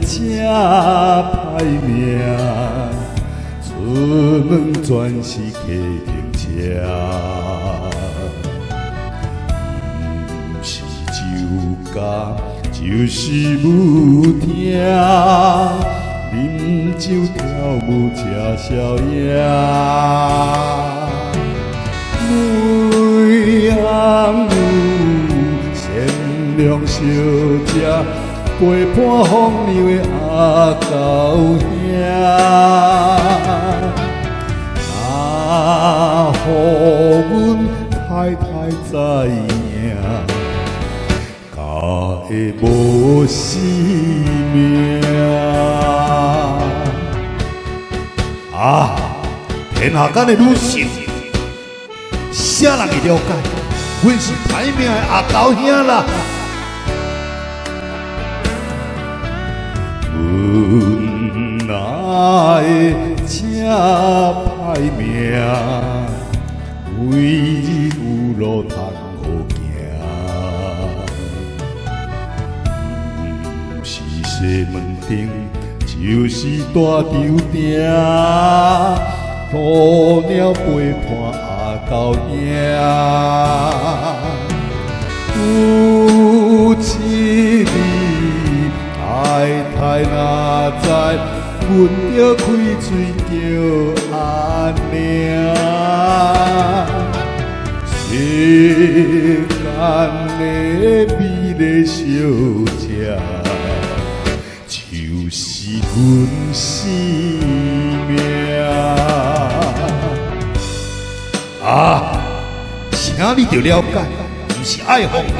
這歹命，出門全是客停車，毋是酒駕就是舞廳，啉酒跳舞食宵夜。每暗有善良小姐陪伴風流的阿狗兄，若予阮太太知影，敢會無性命？啊！天下間的女性，啥人會了解？阮是歹命的阿狗兄啦！阮哪會這歹命，每日有路通好行，毋是西門町，就是大稻埕，鴕鳥陪伴阿狗兄。有一日太太若知，阮著開喙叫阿娘。世間的美麗小姐，就是阮性命。啊！請你著了解，毋是愛風流，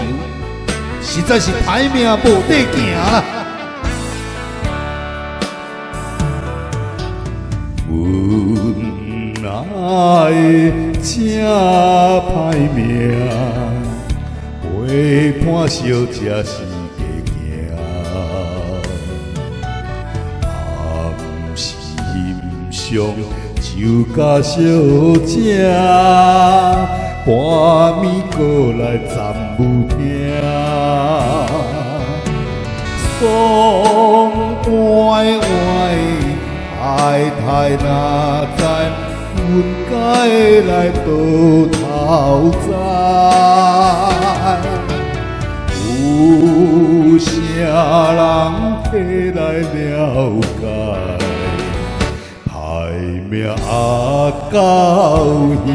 實在是歹命無塊行啦。阮哪會這歹命，陪伴小姐是假行，暗時欣賞酒佮小食，半暝閣來站舞廳，爽歪歪，太太若知，阮敢會來倒頭栽。有啥人體來了解？歹命阿狗兄。